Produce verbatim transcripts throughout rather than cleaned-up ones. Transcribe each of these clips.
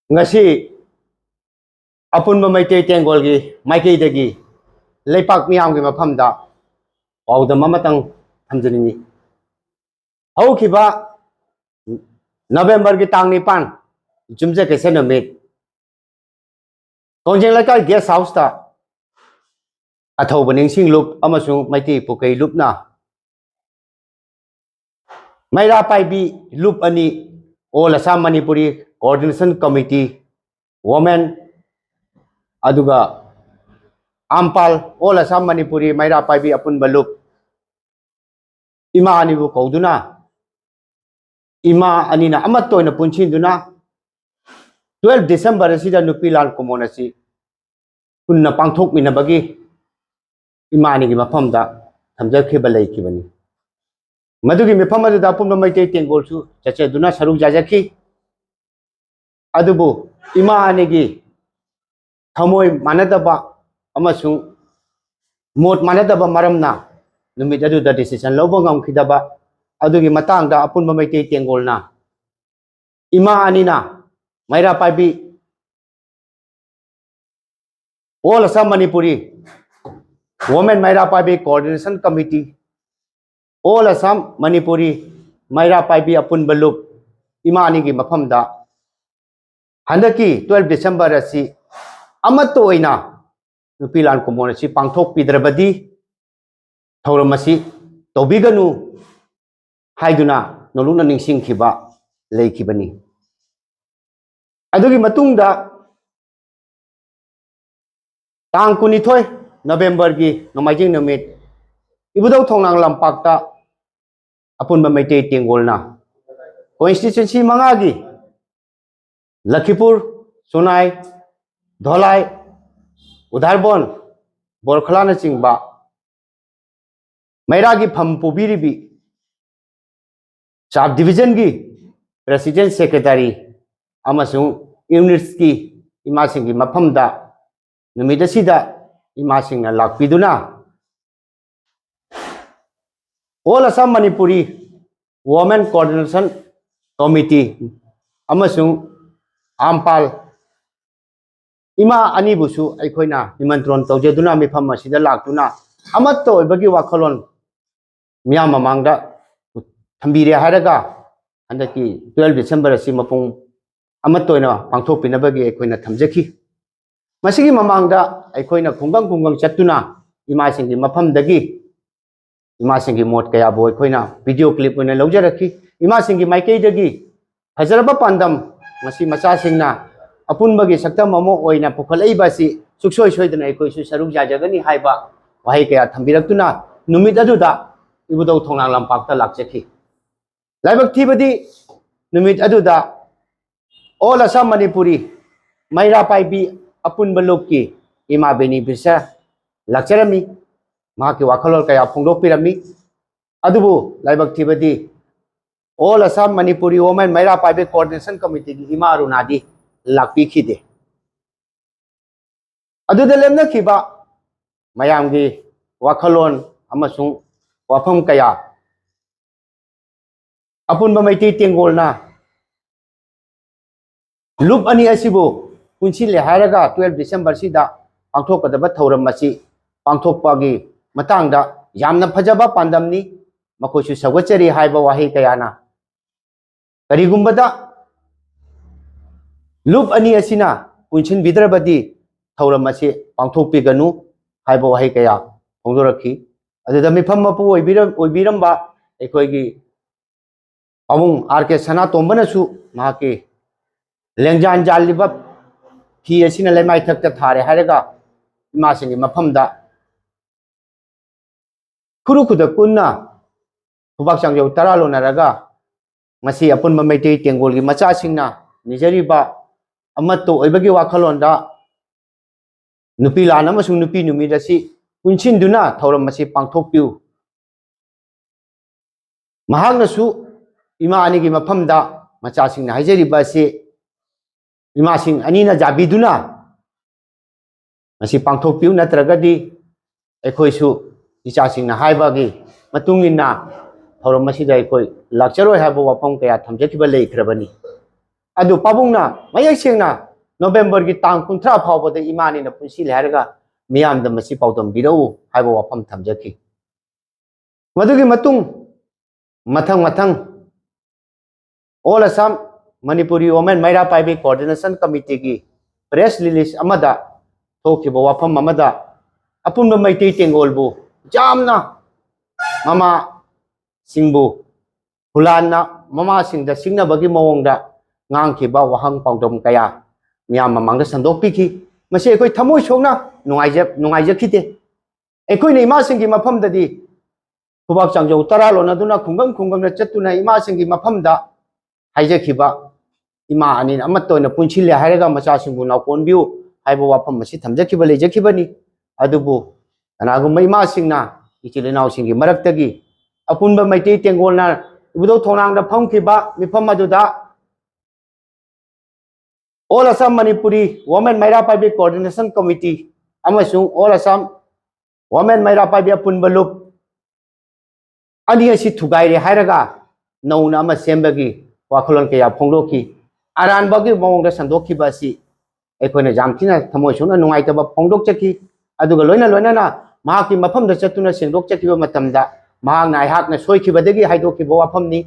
ꯉꯁꯤ ꯑꯄꯨꯟꯕ ꯃꯩꯇꯩ ꯇꯦꯡꯒꯣꯜꯒꯤ ꯃꯥꯏꯀꯩꯗꯒꯤ ꯂꯩꯄꯥꯛ ꯃꯤꯌꯥꯝꯒꯤ ꯃꯐꯝꯗ ꯄꯥꯎꯗꯝ ꯑꯃꯇꯪ ꯊꯝꯖꯅꯤꯡꯏ꯫ ꯍꯧꯈꯤꯕ ꯅꯕꯦꯝꯕꯔꯒꯤ ꯇꯥꯡ ꯅꯤꯄꯥꯟ, ꯌꯨꯝꯖꯀꯩꯁ ꯅꯨꯃꯤꯠ, ꯀꯣꯟꯖꯦꯡ ꯂꯩꯀꯥꯏ ꯒꯦꯁ ꯍꯥꯎꯁꯇ ꯑꯊꯧꯕ ꯅꯤꯡꯁꯤꯡ ꯂꯨꯞ ꯑꯃꯁꯨꯡ ꯃꯩꯇꯩ ꯄꯨꯀꯩ ꯂꯨꯞꯅ ꯃꯩꯔꯥ ꯄꯥꯏꯕꯤ ꯂꯨꯞ ꯑꯅꯤ, all Assam Manipuri coordination committee, women, ꯑꯗꯨꯒ ꯑꯝꯄꯥꯜ, ꯑꯣꯜ ꯑꯁꯥꯝ ꯃꯅꯤꯄꯨꯔꯤ ꯃꯩꯔꯥ ꯄꯥꯏꯕꯤ ꯑꯄꯨꯟꯕ ꯂꯨꯞ, ꯏꯃꯥ ꯑꯅꯤꯕꯨ ꯀꯧꯗꯨꯅ, ꯏꯃꯥ ꯑꯅꯤꯅ ꯑꯃꯠꯇ ꯑꯣꯏꯅ ꯄꯨꯟꯁꯤꯟꯗꯨꯅ, ꯇꯨꯋꯦꯜꯐ ꯗꯤꯁꯦꯝꯕꯔ ꯑꯁꯤꯗ ꯅꯨꯄꯤ ꯂꯥꯟ ꯀꯨꯝꯑꯣꯟ ꯑꯁꯤ ꯄꯨꯟꯅ ꯄꯥꯡꯊꯣꯛꯃꯤꯟꯅꯕꯒꯤ ꯏꯃꯥ ꯑꯅꯤꯒꯤ ꯃꯐꯝꯗ ꯊꯝꯖꯈꯤꯕ ꯂꯩꯈꯤꯕꯅꯤ꯫ ꯃꯗꯨꯒꯤ ꯃꯤꯐꯝ ꯑꯗꯨꯗ ꯑꯄꯨꯟꯕ ꯃꯩꯇꯩ ꯇꯦꯡꯒꯣꯜꯁꯨ ꯆꯠꯆꯗꯨꯅ ꯁꯔꯨꯛ ꯌꯥꯖꯈꯤ꯫ ꯑꯗꯨꯕꯨ ꯏꯃꯥ ꯑꯅꯤꯒꯤ ꯊꯃꯣꯏ ꯃꯥꯟꯅꯗꯕ ꯑꯃꯁꯨꯡ ꯃꯣꯠ ꯃꯥꯟꯅꯗꯕ ꯃꯔꯝꯅ ꯅꯨꯃꯤꯠ ꯑꯗꯨꯗ ꯗꯤꯁꯤꯖꯟ ꯂꯧꯕ ꯉꯝꯈꯤꯗꯕ ꯑꯗꯨꯒꯤ ꯃꯇꯥꯡꯗ ꯑꯄꯨꯟꯕ ꯃꯩꯇꯩ ꯇꯦꯡꯒꯣꯜꯅ ꯏꯃꯥ ꯑꯅꯤꯅ ꯃꯩꯔꯥ ꯄꯥꯏꯕꯤ ꯑꯣꯜ ꯑꯁꯥꯝ ꯃꯅꯤꯄꯨꯔꯤ ꯋꯣꯃꯦꯟ ꯃꯩꯔꯥ ꯄꯥꯏꯕꯤ coordination committee, all Assam Manipuri ꯃꯩꯔꯥ ꯄꯥꯏꯕꯤ ꯑꯄꯨꯟꯕ ꯂꯨꯞ, ꯏꯃꯥ ꯑꯅꯤꯒꯤ ꯃꯐꯝꯗ ꯍꯟꯗꯛꯀꯤ ꯇꯨꯋꯦꯜꯐ ꯗꯤꯁꯦꯝꯕꯔ ꯑꯁꯤ ꯑꯃꯠꯇ ꯑꯣꯏꯅ ꯅꯨꯄꯤ ꯂꯥꯟ ꯀꯨꯝꯑꯣꯟ ꯑꯁꯤ ꯄꯥꯡꯊꯣꯛꯄꯤꯗ꯭ꯔꯕꯗꯤ ꯊꯧꯔꯝ ꯑꯁꯤ ꯇꯧꯕꯤꯒꯅꯨ ꯍꯥꯏꯗꯨꯅ ꯅꯣꯂꯨꯛꯅ ꯅꯤꯡꯁꯤꯡꯈꯤꯕ ꯂꯩꯈꯤꯕꯅꯤ꯫ ꯑꯗꯨꯒꯤ ꯃꯇꯨꯡꯗ ꯇꯥꯡ ꯀꯨꯟꯅꯤꯊꯣꯏ ꯅꯕꯦꯝꯕꯔꯒꯤ ꯅꯣꯡꯃꯥꯏꯖꯤꯡ ꯅꯨꯃꯤꯠ ꯏꯕꯨꯙꯧ ꯊꯣꯡꯅꯥꯡ ꯂꯝꯄꯥꯛꯇ ꯑꯄꯨꯟꯕ ꯃꯩꯇꯩ ꯇꯦꯡꯒꯣꯜꯅ ꯀꯣꯟꯁꯇꯤꯇ꯭ꯋꯦꯟꯁꯤ ꯃꯉꯥꯒꯤ ꯂꯈꯤꯄꯨꯔ, ꯆꯨꯅꯥꯏ, ꯙꯣꯂꯥꯏ, ꯎꯗꯥꯔꯕꯣꯟ, ꯕꯣꯔꯈꯂꯥꯅꯆꯤꯡꯕ ꯃꯩꯔꯥꯒꯤ ꯐꯝ ꯄꯨꯕꯤꯔꯤꯕꯤ ꯁꯕ ꯗꯤꯕꯤꯖꯟꯒꯤ ꯄ꯭ꯔꯦꯁꯤꯗꯦꯟ ꯁꯦꯀ꯭ꯔꯦꯇꯔꯤ ꯑꯃꯁꯨꯡ ꯌꯨꯅꯤꯠꯁꯀꯤ ꯏꯃꯥꯁꯤꯡꯒꯤ ꯃꯐꯝꯗ ꯅꯨꯃꯤꯠ ꯑꯁꯤꯗ ꯏꯃꯥꯁꯤꯡꯅ ꯂꯥꯛꯄꯤꯗꯨꯅ all Assam Manipuri women coordination committee ꯑꯃꯁꯨꯡ ꯑꯥꯝꯄꯥꯜ ꯏꯃꯥ ꯑꯅꯤꯕꯨꯁꯨ ꯑꯩꯈꯣꯏꯅ ꯅꯤꯃꯟꯇ꯭ꯔꯣꯟ ꯇꯧꯖꯗꯨꯅ ꯃꯤꯐꯝ ꯑꯁꯤꯗ ꯂꯥꯛꯇꯨꯅ ꯑꯃꯠꯇ ꯑꯣꯏꯕꯒꯤ ꯋꯥꯈꯜꯂꯣꯟ ꯃꯤꯌꯥꯝ ꯃꯃꯥꯡꯗ ꯊꯝꯕꯤꯔꯦ ꯍꯥꯏꯔꯒ ꯍꯟꯗꯛꯀꯤ twelve December ꯑꯁꯤ ꯃꯄꯨꯡ ꯑꯃꯠꯇ ꯑꯣꯏꯅ ꯄꯥꯡꯊꯣꯛꯄꯤꯅꯕꯒꯤ ꯑꯩꯈꯣꯏꯅ ꯊꯝꯖꯈꯤ꯫ ꯃꯁꯤꯒꯤ ꯃꯃꯥꯡꯗ ꯑꯩꯈꯣꯏꯅ ꯈꯨꯡꯒꯪ ꯈꯨꯡꯒꯪ ꯆꯠꯇꯨꯅ ꯏꯃꯥꯁꯤꯡꯒꯤ ꯃꯐꯝꯗꯒꯤ ꯏꯃꯥꯁꯤꯡꯒꯤ ꯃꯣꯠ ꯀꯌꯥꯕꯨ ꯑꯩꯈꯣꯏꯅ video clip ꯑꯣꯏꯅ ꯂꯧꯖꯔꯛꯈꯤ꯫ ꯏꯃꯥꯁꯤꯡꯒꯤ ꯃꯥꯏꯀꯩꯗꯒꯤ ꯐꯖꯔꯕ ꯄꯥꯟꯗꯝ, ꯃꯁꯤ ꯃꯆꯥꯁꯤꯡꯅ ꯑꯄꯨꯟꯕꯒꯤ ꯁꯛꯇꯝ ꯑꯃ ꯑꯣꯏꯅ ꯄꯨꯈꯠꯂꯛꯏꯕ ꯑꯁꯤ ꯁꯨꯡꯁꯣꯏ ꯁꯣꯏꯗꯅ ꯑꯩꯈꯣꯏꯁꯨ ꯁꯔꯨꯛ ꯌꯥꯖꯒꯅꯤ ꯍꯥꯏꯕ ꯋꯥꯍꯩ ꯀꯌꯥ ꯊꯝꯕꯤꯔꯛꯇꯨꯅ ꯅꯨꯃꯤꯠ ꯑꯗꯨꯗ ꯏꯕꯨꯙꯧ ꯊꯣꯡꯅꯥꯡ ꯂꯝꯄꯥꯛꯇ ꯂꯥꯛꯆꯈꯤ꯫ ꯂꯥꯏꯕꯛ ꯊꯤꯕꯗꯤ ꯅꯨꯃꯤꯠ ꯑꯗꯨꯗ All Assam Manipuri ꯃꯩꯔꯥ ꯄꯥꯏꯕꯤ ꯑꯄꯨꯟꯕ ꯂꯨꯞꯀꯤ ꯏꯃꯥ ꯕꯦꯅꯤ ꯕꯤꯔꯁꯥ ꯂꯥꯛꯆꯔꯝꯃꯤ꯫ ꯃꯍꯥꯛꯀꯤ ꯋꯥꯈꯜꯂꯣꯟ ꯀꯌꯥ ꯐꯣꯡꯗꯣꯛꯄꯤꯔꯝꯃꯤ꯫ ꯑꯗꯨꯕꯨ ꯂꯥꯏꯕꯛ ꯊꯤꯕꯗꯤ All Assam Manipuri Women ꯃꯩꯔꯥ ꯄꯥꯏꯕꯤ Coordination Committeeꯒꯤ ꯏꯃꯥ ꯑꯔꯨꯅꯥꯗꯤ ꯂꯥꯛꯄꯤꯈꯤꯗꯦ꯫ ꯑꯗꯨꯗ ꯂꯦꯝꯅꯈꯤꯕ ꯃꯌꯥꯝꯒꯤ ꯋꯥꯈꯜꯂꯣꯟ ꯑꯃꯁꯨꯡ ꯋꯥꯐꯝ ꯀꯌꯥ ꯑꯄꯨꯟꯕ ꯃꯩꯇꯩ ꯇꯦꯡꯒꯣꯜꯅ ꯂꯨꯞ ꯑꯅꯤ ꯑꯁꯤꯕꯨ ꯄꯨꯟꯁꯤꯜꯂꯦ ꯍꯥꯏꯔꯒ twelve Decemberꯁꯤꯗ ꯄꯥꯡꯊꯣꯛꯀꯗꯕ ꯊꯧꯔꯝ ꯑꯁꯤ ꯄꯥꯡꯊꯣꯛꯄꯒꯤ ꯃꯇꯥꯡꯗ ꯌꯥꯝꯅ ꯐꯖꯕ ꯄꯥꯟꯗꯝꯅꯤ, ꯃꯈꯣꯏꯁꯨ ꯁꯧꯒꯠꯆꯔꯤ ꯍꯥꯏꯕ ꯋꯥꯍꯩ ꯀꯌꯥꯅ ꯀꯔꯤꯒꯨꯝꯕꯗ ꯂꯨꯞ ꯑꯅꯤ ꯑꯁꯤꯅ ꯄꯨꯟꯁꯤꯟꯕꯤꯗ꯭ꯔꯕꯗꯤ ꯊꯧꯔꯝ ꯑꯁꯤ ꯄꯥꯡꯊꯣꯛꯄꯤꯒꯅꯨ ꯍꯥꯏꯕ ꯋꯥꯍꯩ ꯀꯌꯥ ꯐꯣꯡꯗꯣꯔꯛꯈꯤ꯫ ꯑꯗꯨꯗ ꯃꯤꯐꯝ ꯃꯄꯨ ꯑꯣꯏꯕꯤꯔꯝ-, ꯑꯣꯏꯕꯤꯔꯝꯕ ꯑꯩꯈꯣꯏꯒꯤ ꯄꯥꯕꯨꯡ ꯑꯥꯔ ꯀꯦ ꯁꯅꯥꯇꯣꯝꯕꯅꯁꯨ ꯃꯍꯥꯛꯀꯤ ꯂꯦꯡꯖꯥꯟ ꯖꯥꯜꯂꯤꯕ ꯐꯤ ꯑꯁꯤꯅ ꯂꯩꯃꯥꯏꯊꯛꯇ ꯊꯥꯔꯦ ꯍꯥꯏꯔꯒ ꯏꯃꯥꯁꯤꯡꯒꯤ ꯃꯐꯝꯗ ꯈꯨꯔꯨ ꯈꯨꯗꯛ ꯄꯨꯟꯅ ꯈꯨꯕꯥꯛ ꯆꯥꯡꯖꯧ ꯇꯔꯥ ꯂꯣꯟꯅꯔꯒ ꯉꯁꯤ ꯑꯄꯨꯟꯕ ꯃꯩꯇꯩ ꯇꯦꯡꯒꯣꯜꯒꯤ ꯃꯆꯥꯁꯤꯡꯅ ꯅꯤꯖꯔꯤꯕ ꯑꯃꯠꯇ ꯑꯣꯏꯕꯒꯤ ꯋꯥꯈꯜꯂꯣꯟꯗ ꯅꯨꯄꯤ ꯂꯥꯟ ꯑꯃꯁꯨꯡ ꯅꯨꯄꯤ ꯅꯨꯃꯤꯠ ꯑꯁꯤ ꯄꯨꯟꯁꯤꯟꯗꯨꯅ ꯊꯧꯔꯝ ꯑꯁꯤ ꯄꯥꯡꯊꯣꯛꯄꯤꯌꯨ꯫ ꯃꯍꯥꯛꯅꯁꯨ ꯏꯃꯥ ꯑꯅꯤꯒꯤ ꯃꯐꯝꯗ ꯃꯆꯥꯁꯤꯡꯅ ꯍꯥꯏꯖꯔꯤꯕ ꯑꯁꯤ ꯏꯃꯥꯁꯤꯡ ꯑꯅꯤꯅ ꯌꯥꯕꯤꯗꯨꯅ ꯃꯁꯤ ꯄꯥꯡꯊꯣꯛꯄꯤꯌꯨ, ꯅꯠꯇ꯭ꯔꯒꯗꯤ ꯑꯩꯈꯣꯏꯁꯨ ꯏꯆꯥꯁꯤꯡꯅ ꯍꯥꯏꯕꯒꯤ ꯃꯇꯨꯡ ꯏꯟꯅ ꯊꯧꯔꯝ ꯑꯁꯤꯗ ꯑꯩꯈꯣꯏ ꯂꯥꯛꯆꯔꯣꯏ ꯍꯥꯏꯕ ꯋꯥꯐꯝ ꯀꯌꯥ ꯊꯝꯖꯈꯤꯕ ꯂꯩꯈ꯭ꯔꯕꯅꯤ꯫ ꯑꯗꯨ ꯄꯥꯕꯨꯡꯅ ꯃꯌꯦꯛ ꯁꯦꯡꯅ ꯅꯣꯕꯦꯝꯕꯔꯒꯤ ꯇꯥꯡ ꯀꯨꯟꯊ꯭ꯔꯥ ꯐꯥꯎꯕꯗ ꯏꯃꯥꯅꯤꯅ ꯄꯨꯟꯁꯤꯜꯂꯦ ꯍꯥꯏꯔꯒ ꯃꯤꯌꯥꯝꯗ ꯃꯁꯤ ꯄꯥꯎꯗꯝꯕꯤꯔꯛꯎ ꯍꯥꯏꯕ ꯋꯥꯐꯝ ꯊꯝꯖꯈꯤ꯫ ꯃꯗꯨꯒꯤ ꯃꯇꯨꯡ ꯃꯊꯪ ꯃꯊꯪ All Assam Manipuri Women ꯃꯩꯔꯥ ꯄꯥꯏꯕꯤ Coordination Committeeꯒꯤ press release ꯑꯃꯗ ꯊꯣꯛꯈꯤꯕ ꯋꯥꯐꯝ ꯑꯃꯗ ꯑꯄꯨꯟꯕ ꯃꯩꯇꯩ ꯇꯦꯡꯒꯣꯜꯕꯨ ꯌꯥꯝꯅ ꯃꯃꯥꯁꯤꯡꯕꯨ ꯍꯨꯂꯥꯟꯅ ꯃꯃꯥꯁꯤꯡꯗ ꯁꯤꯡꯅꯕꯒꯤ ꯃꯑꯣꯡꯗ ꯉꯥꯡꯈꯤꯕ ꯋꯥꯍꯪ ꯄꯥꯎꯗꯝ ꯀꯌꯥ ꯃꯤꯌꯥꯝ ꯃꯃꯥꯡꯗ ꯁꯟꯗꯣꯛꯄꯤꯈꯤ꯫ ꯃꯁꯤ ꯑꯩꯈꯣꯏ ꯊꯃꯣꯏ ꯁꯣꯛꯅ ꯅꯨꯡꯉꯥꯏꯖ-, ꯅꯨꯡꯉꯥꯏꯖꯈꯤꯗꯦ꯫ ꯑꯩꯈꯣꯏꯅ ꯏꯃꯥꯁꯤꯡꯒꯤ ꯃꯐꯝꯗꯗꯤ ꯈꯨꯕꯥꯛ ꯆꯥꯡꯖꯧ ꯇꯔꯥ ꯂꯣꯟꯅꯗꯨꯅ ꯈꯨꯡꯒꯪ ꯈꯨꯡꯒꯪꯗ ꯆꯠꯇꯨꯅ ꯏꯃꯥꯁꯤꯡꯒꯤ ꯃꯐꯝꯗ ꯍꯥꯏꯖꯈꯤꯕ, ꯏꯃꯥ ꯑꯅꯤꯅ ꯑꯃꯠꯇ ꯑꯣꯏꯅ ꯄꯨꯟꯁꯤꯜꯂꯦ ꯍꯥꯏꯔꯒ ꯃꯆꯥꯁꯤꯡꯕꯨ ꯅꯥꯎꯀꯣꯟꯕꯤꯌꯨ ꯍꯥꯏꯕ ꯋꯥꯐꯝ ꯑꯁꯤ ꯊꯝꯖꯈꯤꯕ ꯂꯩꯖꯈꯤꯕꯅꯤ꯫ ꯑꯗꯨꯕꯨ ꯀꯅꯥꯒꯨꯝꯕ ꯏꯃꯥꯁꯤꯡꯅ ꯏꯆꯤꯜ ꯏꯅꯥꯎꯁꯤꯡꯒꯤ ꯃꯔꯛꯇꯒꯤ ꯑꯄꯨꯟꯕ ꯃꯩꯇꯩ ꯇꯦꯡꯒꯣꯜꯅ ꯏꯕꯨꯙꯧ ꯊꯣꯡꯅꯥꯡꯗ ꯐꯝꯈꯤꯕ ꯃꯤꯐꯝ ꯑꯗꯨꯗ All Assam Manipuri Women ꯃꯩꯔꯥ ꯄꯥꯏꯕꯤ Coordination Committee ꯑꯃꯁꯨꯡ All Assam Women ꯃꯩꯔꯥ ꯄꯥꯏꯕꯤ ꯑꯄꯨꯟꯕ ꯂꯨꯞ ꯑꯅꯤ ꯑꯁꯤ ꯊꯨꯒꯥꯏꯔꯦ ꯍꯥꯏꯔꯒ ꯅꯧꯅ ꯑꯃ ꯁꯦꯝꯕꯒꯤ ꯋꯥꯈꯜꯂꯣꯟ ꯀꯌꯥ ꯐꯣꯡꯗꯣꯛꯈꯤ꯫ ꯑꯔꯥꯟꯕꯒꯤ ꯃꯑꯣꯡꯗ ꯁꯟꯗꯣꯛꯈꯤꯕ ꯑꯁꯤ ꯑꯩꯈꯣꯏꯅ ꯌꯥꯝ ꯊꯤꯅ ꯊꯃꯣꯏ ꯁꯣꯛꯅ ꯅꯨꯡꯉꯥꯏꯇꯕ ꯐꯣꯡꯗꯣꯛꯆꯈꯤ꯫ ꯑꯗꯨꯒ ꯂꯣꯏꯅ ꯂꯣꯏꯅꯅ ꯃꯍꯥꯛꯀꯤ ꯃꯐꯝꯗ ꯆꯠꯇꯨꯅ ꯁꯦꯡꯗꯣꯛꯆꯈꯤꯕ ꯃꯇꯝꯗ ꯃꯍꯥꯛꯅ ꯑꯩꯍꯥꯛꯅ ꯁꯣꯏꯈꯤꯕꯗꯒꯤ ꯍꯥꯏꯗꯣꯛꯈꯤꯕ ꯋꯥꯐꯝꯅꯤ꯫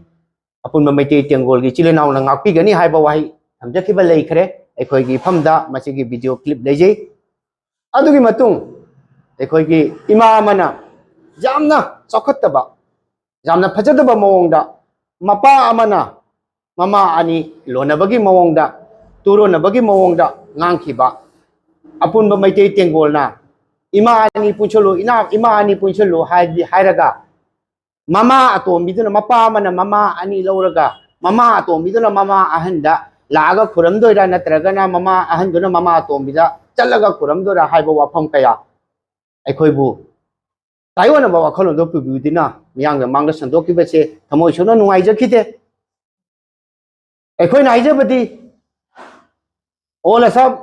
ꯑꯄꯨꯟꯕ ꯃꯩꯇꯩ ꯇꯦꯡꯒꯣꯜꯒꯤ ꯏꯆꯤꯜ ꯏꯅꯥꯎꯅ ꯉꯥꯛꯄꯤꯒꯅꯤ ꯍꯥꯏꯕ ꯋꯥꯍꯩ ꯊꯝꯖꯈꯤꯕ ꯂꯩꯈ꯭ꯔꯦ꯫ ꯑꯩꯈꯣꯏꯒꯤ ꯏꯐꯝꯗ ꯃꯁꯤꯒꯤ video clip ꯂꯩꯖꯩ꯫ ꯑꯗꯨꯒꯤ ꯃꯇꯨꯡ ꯑꯩꯈꯣꯏꯒꯤ ꯏꯃꯥ ꯑꯃꯅ ꯌꯥꯝꯅ ꯆꯥꯎꯈꯠꯇꯕ, ꯌꯥꯝꯅ ꯐꯖꯗꯕ ꯃꯑꯣꯡꯗ ꯃꯄꯥ ꯑꯃꯅ ꯃꯃꯥ ꯑꯅꯤ ꯂꯣꯟꯅꯕꯒꯤ ꯃꯑꯣꯡꯗ, ꯇꯨꯔꯣꯟꯅꯕꯒꯤ ꯃꯑꯣꯡꯗ ꯉꯥꯡꯈꯤꯕ, ꯑꯄꯨꯟꯕ ꯃꯩꯇꯩ ꯇꯦꯡꯒꯣꯜꯅ "ꯏꯃꯥ ꯑꯅꯤ ꯄꯨꯟꯁꯤꯜꯂꯨ, ꯏꯅꯥ-, ꯏꯃꯥ ꯑꯅꯤ ꯄꯨꯟꯁꯤꯜꯂꯨ" ꯍꯥꯏꯗꯤ ꯍꯥꯏꯔꯒ, ꯃꯃꯥ ꯑꯇꯣꯝꯕꯤꯗꯨꯅ, ꯃꯄꯥ ꯑꯃꯅ ꯃꯃꯥ ꯑꯅꯤ ꯂꯧꯔꯒ, ꯃꯃꯥ ꯑꯇꯣꯝꯕꯤꯗꯨꯅ ꯃꯃꯥ ꯑꯍꯟꯗ ꯂꯥꯛꯑꯒ ꯈꯨꯔꯝꯗꯣꯏꯔꯥ, ꯅꯠꯇ꯭ꯔꯒꯅ ꯃꯃꯥ ꯑꯍꯟꯗꯨꯅ ꯃꯃꯥ ꯑꯇꯣꯝꯕꯤꯗ ꯆꯠꯂꯒ ꯈꯨꯔꯝꯗꯣꯏꯔꯥ ꯍꯥꯏꯕ ꯋꯥꯐꯝ ꯀꯌꯥ ꯑꯩꯈꯣꯏꯕꯨ ꯇꯥꯏꯑꯣꯟꯅꯕ ꯋꯥꯈꯜꯂꯣꯟꯗꯣ ꯄꯨꯕꯤꯗꯨꯅ ꯃꯤꯌꯥꯝꯒꯤ ꯃꯥꯡꯗ ꯁꯟꯗꯣꯛꯈꯤꯕꯁꯦ ꯊꯃꯣꯏ ꯁꯣꯛꯅ ꯅꯨꯡꯉꯥꯏꯖꯈꯤꯗꯦ꯫ ꯑꯩꯈꯣꯏꯅ ꯍꯥꯏꯖꯕꯗꯤ, All Assam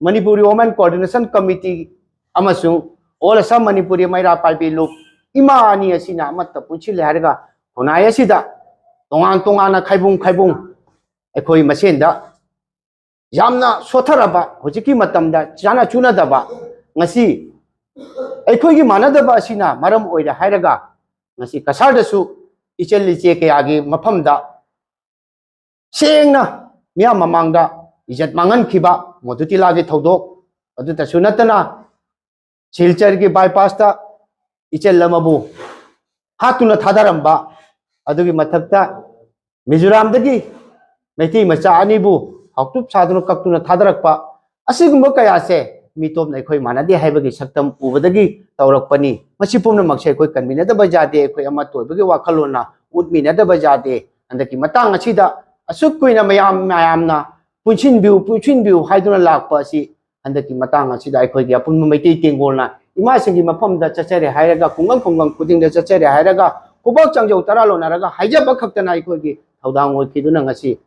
Manipuri Women Coordination Committee ꯑꯃꯁꯨꯡ All Assam Manipuri ꯃꯩꯔꯥ ꯄꯥꯏꯕꯤ ꯂꯨꯞ ꯏꯃꯥ ꯑꯅꯤ ꯑꯁꯤꯅ ꯑꯃꯠꯇ ꯄꯨꯟꯁꯤꯜꯂꯦ ꯍꯥꯏꯔꯒ ꯈꯨꯟꯅꯥꯏ ꯑꯁꯤꯗ ꯇꯣꯉꯥꯟ ꯇꯣꯉꯥꯟꯅ ꯈꯥꯏꯕꯨꯡ ꯈꯥꯏꯕꯨꯡ ꯑꯩꯈꯣꯏ ꯃꯁꯦꯟꯗ ꯌꯥꯝꯅ ꯁꯣꯠꯊꯔꯕ, ꯍꯧꯖꯤꯛꯀꯤ ꯃꯇꯝꯗ ꯆꯥꯅ ꯆꯨꯅꯗꯕ, ꯉꯁꯤ ꯑꯩꯈꯣꯏꯒꯤ ꯃꯥꯟꯅꯗꯕ ꯑꯁꯤꯅ ꯃꯔꯝ ꯑꯣꯏꯔꯦ ꯍꯥꯏꯔꯒ ꯉꯁꯤ ꯀꯁꯥꯔꯗꯁꯨ ꯏꯆꯜ ꯏꯆꯦ ꯀꯌꯥꯒꯤ ꯃꯐꯝꯗ ꯁꯦꯡꯅ ꯃꯤꯌꯥꯝ ꯃꯃꯥꯡꯗ ꯏꯖꯠ ꯃꯥꯡꯍꯟꯈꯤꯕ ꯃꯣꯗꯨꯇꯤꯂꯥꯒꯤ ꯊꯧꯗꯣꯛ ꯑꯗꯨꯇꯁꯨ ꯅꯠꯇꯅ ꯁꯤꯜꯆꯔꯒꯤ ꯕꯥꯏꯄꯥꯁꯇ ꯏꯆꯜ ꯑꯃꯕꯨ ꯍꯥꯠꯇꯨꯅ ꯊꯥꯗꯔꯝꯕ, ꯑꯗꯨꯒꯤ ꯃꯊꯛꯇ ꯃꯤꯖꯣꯔꯥꯝꯗꯒꯤ ꯃꯩꯇꯩ ꯃꯆꯥ ꯑꯅꯤꯕꯨ ꯍꯥꯎꯇꯨꯞ ꯁꯥꯗꯨꯅ ꯀꯛꯇꯨꯅ ꯊꯥꯗꯔꯛꯄ, ꯑꯁꯤꯒꯨꯝꯕ ꯀꯌꯥꯁꯦ ꯃꯤꯇꯣꯞꯅ ꯑꯩꯈꯣꯏ ꯃꯥꯟꯅꯗꯦ ꯍꯥꯏꯕꯒꯤ ꯁꯛꯇꯝ ꯎꯕꯗꯒꯤ ꯇꯧꯔꯛꯄꯅꯤ꯫ ꯃꯁꯤ ꯄꯨꯝꯅꯃꯛꯁꯦ ꯑꯩꯈꯣꯏ ꯀꯟꯕꯤꯅꯗꯕ ꯌꯥꯗꯦ, ꯑꯩꯈꯣꯏ ꯑꯃꯠꯇ ꯑꯣꯏꯕꯒꯤ ꯋꯥꯈꯜꯂꯣꯟꯅ ꯎꯠꯃꯤꯟꯅꯗꯕ ꯌꯥꯗꯦ꯫ ꯍꯟꯗꯛꯀꯤ ꯃꯇꯥꯡ ꯑꯁꯤꯗ ꯑꯁꯨꯛ ꯀꯨꯏꯅ ꯃꯌꯥꯝ ꯃꯌꯥꯝꯅ ꯄꯨꯟꯁꯤꯟꯕꯤꯌꯨ, ꯄꯨꯟꯁꯤꯟꯕꯤꯌꯨ ꯍꯥꯏꯗꯨꯅ ꯂꯥꯛꯄ ꯑꯁꯤ ꯍꯟꯗꯛꯀꯤ ꯃꯇꯥꯡ ꯑꯁꯤꯗ ꯑꯩꯈꯣꯏꯒꯤ ꯑꯄꯨꯟꯕ ꯃꯩꯇꯩ ꯇꯦꯡꯒꯣꯜꯅ ꯏꯃꯥꯁꯤꯡꯒꯤ ꯃꯐꯝꯗ ꯆꯠꯆꯔꯦ ꯍꯥꯏꯔꯒ, ꯈꯨꯡꯒꯪ ꯈꯨꯡꯒꯪ ꯈꯨꯗꯤꯡꯗ ꯆꯠꯆꯔꯦ ꯍꯥꯏꯔꯒ, ꯈꯨꯕꯥꯛ ꯆꯥꯡꯖꯧ ꯇꯔꯥ ꯂꯣꯟꯅꯔꯒ ꯍꯥꯏꯖꯕ ꯈꯛꯇꯅ ꯑꯩꯈꯣꯏꯒꯤ ꯊꯧꯗꯥꯡ ꯑꯣꯏꯈꯤꯗꯨꯅ ꯉꯁꯤ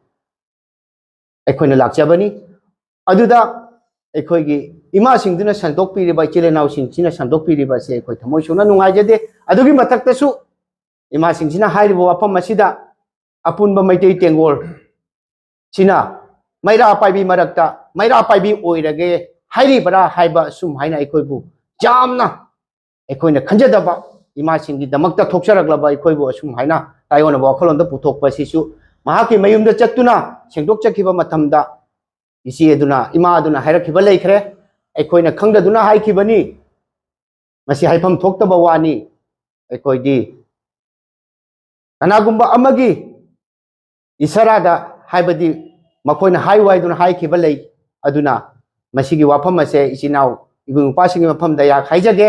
ꯑꯩꯈꯣꯏꯅ ꯂꯥꯛꯆꯕꯅꯤ꯫ ꯑꯗꯨꯗ ꯑꯩꯈꯣꯏꯒꯤ ꯏꯃꯥꯁꯤꯡꯗꯨꯅ ꯁꯟꯗꯣꯛꯄꯤꯔꯤꯕ, ꯏꯆꯤꯜ ꯏꯅꯥꯎꯁꯤꯡꯁꯤꯅ ꯁꯟꯗꯣꯛꯄꯤꯔꯤꯕ ꯑꯁꯤ ꯑꯩꯈꯣꯏ ꯊꯃꯣꯏ ꯁꯣꯛꯅ ꯅꯨꯡꯉꯥꯏꯖꯗꯦ꯫ ꯑꯗꯨꯒꯤ ꯃꯊꯛꯇꯁꯨ ꯏꯃꯥꯁꯤꯡꯁꯤꯅ ꯍꯥꯏꯔꯤꯕ ꯋꯥꯐꯝ ꯑꯁꯤꯗ ꯑꯄꯨꯟꯕ ꯃꯩꯇꯩ ꯇꯦꯡꯒꯣꯜ ꯁꯤꯅ ꯃꯩꯔꯥ ꯄꯥꯏꯕꯤ ꯃꯔꯛꯇ ꯃꯩꯔꯥ ꯄꯥꯏꯕꯤ ꯑꯣꯏꯔꯒꯦ ꯍꯥꯏꯔꯤꯕꯔꯥ ꯍꯥꯏꯕ ꯑꯁꯨꯝ ꯍꯥꯏꯅ ꯑꯩꯈꯣꯏꯕꯨ ꯌꯥꯝꯅ ꯑꯩꯈꯣꯏꯅ ꯈꯟꯖꯗꯕ, ꯏꯃꯥꯁꯤꯡꯒꯤꯗꯃꯛꯇ ꯊꯣꯛꯆꯔꯛꯂꯕ ꯑꯩꯈꯣꯏꯕꯨ ꯑꯁꯨꯝ ꯍꯥꯏꯅ ꯇꯥꯏꯑꯣꯟꯅꯕ ꯋꯥꯈꯜꯂꯣꯟꯗ ꯄꯨꯊꯣꯛꯄ ꯑꯁꯤꯁꯨ ꯃꯍꯥꯛꯀꯤ ꯃꯌꯨꯝꯗ ꯆꯠꯇꯨꯅ ꯁꯦꯡꯗꯣꯛꯆꯈꯤꯕ ꯃꯇꯝꯗ ꯏꯆꯦ ꯑꯗꯨꯅ, ꯏꯃꯥ ꯑꯗꯨꯅ ꯍꯥꯏꯔꯛꯈꯤꯕ ꯂꯩꯈ꯭ꯔꯦ꯫ ꯑꯩꯈꯣꯏꯅ ꯈꯪꯗꯗꯨꯅ ꯍꯥꯏꯈꯤꯕꯅꯤ꯫ ꯃꯁꯤ ꯍꯥꯏꯐꯝ ꯊꯣꯛꯇꯕ ꯋꯥꯅꯤ꯫ ꯑꯩꯈꯣꯏꯗꯤ ꯀꯅꯥꯒꯨꯝꯕ ꯑꯃꯒꯤ ꯏꯁꯥꯔꯥꯗ, ꯍꯥꯏꯕꯗꯤ ꯃꯈꯣꯏꯅ ꯍꯥꯏꯌꯨ ꯍꯥꯏꯗꯨꯅ ꯍꯥꯏꯈꯤꯕ ꯂꯩ꯫ ꯑꯗꯨꯅ ꯃꯁꯤꯒꯤ ꯋꯥꯐꯝ ꯑꯁꯦ ꯏꯆꯤꯟ ꯏꯅꯥꯎ ꯏꯕꯨꯡ ꯏꯄ꯭ꯋꯥꯁꯤꯡꯒꯤ ꯃꯐꯝꯗ ꯑꯩꯍꯥꯛ ꯍꯥꯏꯖꯒꯦ꯫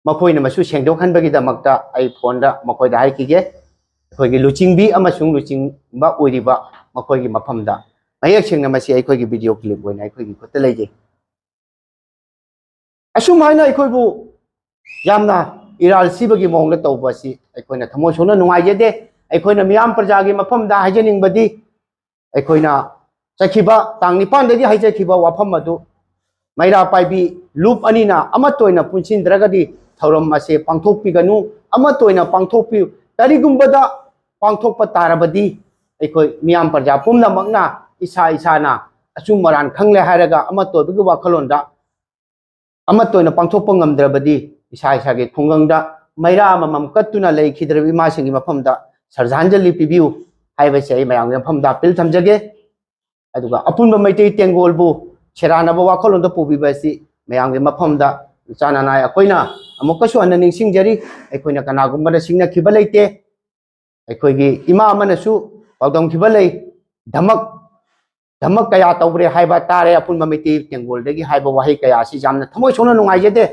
ꯃꯈꯣꯏꯅ ꯃꯁꯨ ꯁꯦꯡꯗꯣꯛꯍꯟꯕꯒꯤꯗꯃꯛꯇ ꯑꯩ ꯐꯣꯟꯗ ꯃꯈꯣꯏꯗ ꯍꯥꯏꯈꯤꯒꯦ꯫ ꯑꯩꯈꯣꯏꯒꯤ ꯂꯨꯆꯤꯡꯕꯤ ꯑꯃꯁꯨꯡ ꯂꯨꯆꯤꯡꯕ ꯑꯣꯏꯔꯤꯕ ꯃꯈꯣꯏꯒꯤ ꯃꯐꯝꯗ ꯃꯌꯦꯛ ꯁꯦꯡꯅ ꯃꯁꯤ ꯑꯩꯈꯣꯏꯒꯤ ꯚꯤꯗꯤꯑꯣ ꯀ꯭ꯂꯤꯞ ꯑꯣꯏꯅ ꯑꯩꯈꯣꯏꯒꯤ ꯈꯨꯠꯇ ꯂꯩꯖꯩ꯫ ꯑꯁꯨꯝ ꯍꯥꯏꯅ ꯑꯩꯈꯣꯏꯕꯨ ꯌꯥꯝꯅ ꯏꯔꯥꯜ ꯁꯤꯕꯒꯤ ꯃꯑꯣꯡꯗ ꯇꯧꯕ ꯑꯁꯤ ꯑꯩꯈꯣꯏꯅ ꯊꯃꯣꯏ ꯁꯣꯛꯅ ꯅꯨꯡꯉꯥꯏꯖꯗꯦ꯫ ꯑꯩꯈꯣꯏꯅ ꯃꯤꯌꯥꯝ ꯄ꯭ꯔꯖꯥꯒꯤ ꯃꯐꯝꯗ ꯍꯥꯏꯖꯅꯤꯡꯕꯗꯤ, ꯑꯩꯈꯣꯏꯅ ꯆꯠꯈꯤꯕ ꯇꯥꯡ ꯅꯤꯄꯥꯟꯗꯒꯤ ꯍꯥꯏꯖꯈꯤꯕ ꯋꯥꯐꯝ ꯑꯗꯨ, ꯃꯩꯔꯥ ꯄꯥꯏꯕꯤ ꯂꯨꯞ ꯑꯅꯤꯅ ꯑꯃꯠꯇ ꯑꯣꯏꯅ ꯄꯨꯟꯁꯤꯟꯗ꯭ꯔꯒꯗꯤ ꯊꯧꯔꯝ ꯑꯁꯦ ꯄꯥꯡꯊꯣꯛꯄꯤꯒꯅꯨ, ꯑꯃꯠꯇ ꯑꯣꯏꯅ ꯄꯥꯡꯊꯣꯛꯄꯤꯌꯨ꯫ ꯀꯔꯤꯒꯨꯝꯕꯗ ꯄꯥꯡꯊꯣꯛꯄ ꯇꯥꯔꯕꯗꯤ ꯑꯩꯈꯣꯏ ꯃꯤꯌꯥꯝ ꯄ꯭ꯔꯖꯥ ꯄꯨꯝꯅꯃꯛꯅ ꯏꯁꯥ ꯏꯁꯥꯅ ꯑꯆꯨꯝ ꯑꯔꯥꯟ ꯈꯪꯂꯦ ꯍꯥꯏꯔꯒ ꯑꯃꯠꯇ ꯑꯣꯏꯕꯒꯤ ꯋꯥꯈꯜꯂꯣꯟꯗ ꯑꯃꯠꯇ ꯑꯣꯏꯅ ꯄꯥꯡꯊꯣꯛꯄ ꯉꯝꯗ꯭ꯔꯕꯗꯤ, ꯏꯁꯥ ꯏꯁꯥꯒꯤ ꯈꯨꯡꯒꯪꯗ ꯃꯩꯔꯥ ꯑꯃꯃꯝ ꯀꯠꯇꯨꯅ ꯂꯩꯈꯤꯗ꯭ꯔꯕ ꯏꯃꯥꯁꯤꯡꯒꯤ ꯃꯐꯝꯗ ꯁ꯭ꯔꯗꯥꯟꯖꯂꯤ ꯄꯤꯕꯤꯌꯨ ꯍꯥꯏꯕꯁꯦ ꯑꯩ ꯃꯌꯥꯝꯒꯤ ꯃꯐꯝꯗ ꯑꯄꯤꯜ ꯊꯝꯖꯒꯦ꯫ ꯑꯗꯨꯒ ꯑꯄꯨꯟꯕ ꯃꯩꯇꯩ ꯇꯦꯡꯒꯣꯜꯕꯨ ꯁꯦꯔꯥꯟꯅꯕ ꯋꯥꯈꯜꯂꯣꯟꯗ ꯄꯨꯕꯤꯕ ꯑꯁꯤ ꯃꯌꯥꯝꯒꯤ ꯃꯐꯝꯗ ꯏꯆꯥ ꯅꯅꯥꯏ ꯑꯩꯈꯣꯏꯅ ꯑꯃꯨꯛꯀꯁꯨ ꯍꯟꯅ ꯅꯤꯡꯁꯤꯡꯖꯔꯤ꯫ ꯑꯩꯈꯣꯏꯅ ꯀꯅꯥꯒꯨꯝꯕꯗ ꯁꯤꯡꯅꯈꯤꯕ ꯂꯩꯇꯦ꯫ ꯑꯩꯈꯣꯏꯒꯤ ꯏꯃꯥ ꯑꯃꯅꯁꯨ ꯄꯥꯎꯗꯝꯈꯤꯕ ꯂꯩ, "ꯙꯃꯛ, ꯙꯃꯛ ꯀꯌꯥ ꯇꯧꯈ꯭ꯔꯦ ꯍꯥꯏꯕ ꯇꯥꯔꯦ ꯑꯄꯨꯟꯕ ꯃꯩꯇꯩ ꯇꯦꯡꯒꯣꯜꯗꯒꯤ" ꯍꯥꯏꯕ ꯋꯥꯍꯩ ꯀꯌꯥ ꯑꯁꯤ ꯌꯥꯝꯅ ꯊꯃꯣꯏ ꯁꯣꯛꯅ ꯅꯨꯡꯉꯥꯏꯖꯗꯦ꯫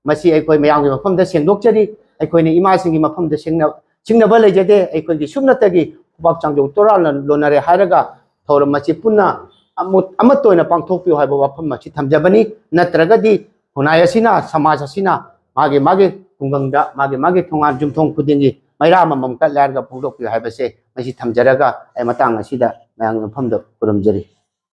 ꯃꯁꯤ ꯑꯩꯈꯣꯏ ꯃꯌꯥꯝꯒꯤ ꯃꯐꯝꯗ ꯁꯦꯡꯗꯣꯛꯆꯔꯤ꯫ ꯑꯩꯈꯣꯏꯅ ꯏꯃꯥꯁꯤꯡꯒꯤ ꯃꯐꯝꯗ ꯁꯤꯡꯅ-, ꯁꯤꯡꯅꯕ ꯂꯩꯖꯗꯦ꯫ ꯑꯩꯈꯣꯏꯒꯤ ꯁꯨꯞꯅꯇꯒꯤ ꯈꯨꯕꯥꯛ ꯆꯥꯝꯖꯧ ꯇꯣꯔꯥ ꯂꯣꯟꯅꯔꯦ ꯍꯥꯏꯔꯒ ꯊꯧꯔꯝ ꯑꯁꯤ ꯄꯨꯟꯅ ꯑꯃꯨ-, ꯑꯃꯠꯇ ꯑꯣꯏꯅ ꯄꯥꯡꯊꯣꯛꯄꯤꯌꯨ ꯍꯥꯏꯕ ꯋꯥꯐꯝ ꯑꯁꯤ ꯊꯝꯖꯕꯅꯤ꯫ ꯅꯠꯇ꯭ꯔꯒꯗꯤ ꯈꯨꯟꯅꯥꯏ ꯑꯁꯤꯅ, ꯁꯃꯥꯖ ꯑꯁꯤꯅ ꯃꯥꯒꯤ ꯃꯥꯒꯤ ꯈꯨꯡꯒꯪꯗ, ꯃꯥꯒꯤ ꯃꯥꯒꯤ ꯊꯣꯡꯒꯥꯟ ꯌꯨꯝꯊꯣꯡ ꯈꯨꯗꯤꯡꯒꯤ ꯃꯩꯔꯥ ꯑꯃꯃꯝ ꯀꯠꯂꯦ ꯍꯥꯏꯔꯒ ꯐꯣꯡꯗꯣꯛꯄꯤꯌꯨ ꯍꯥꯏꯕꯁꯦ ꯃꯁꯤ ꯊꯝꯖꯔꯒ ꯑꯩ ꯃꯇꯥꯡ ꯑꯁꯤꯗ ꯃꯌꯥꯝꯒꯤ ꯃꯐꯝꯗ ꯈꯨꯔꯨꯝꯖꯔꯤ꯫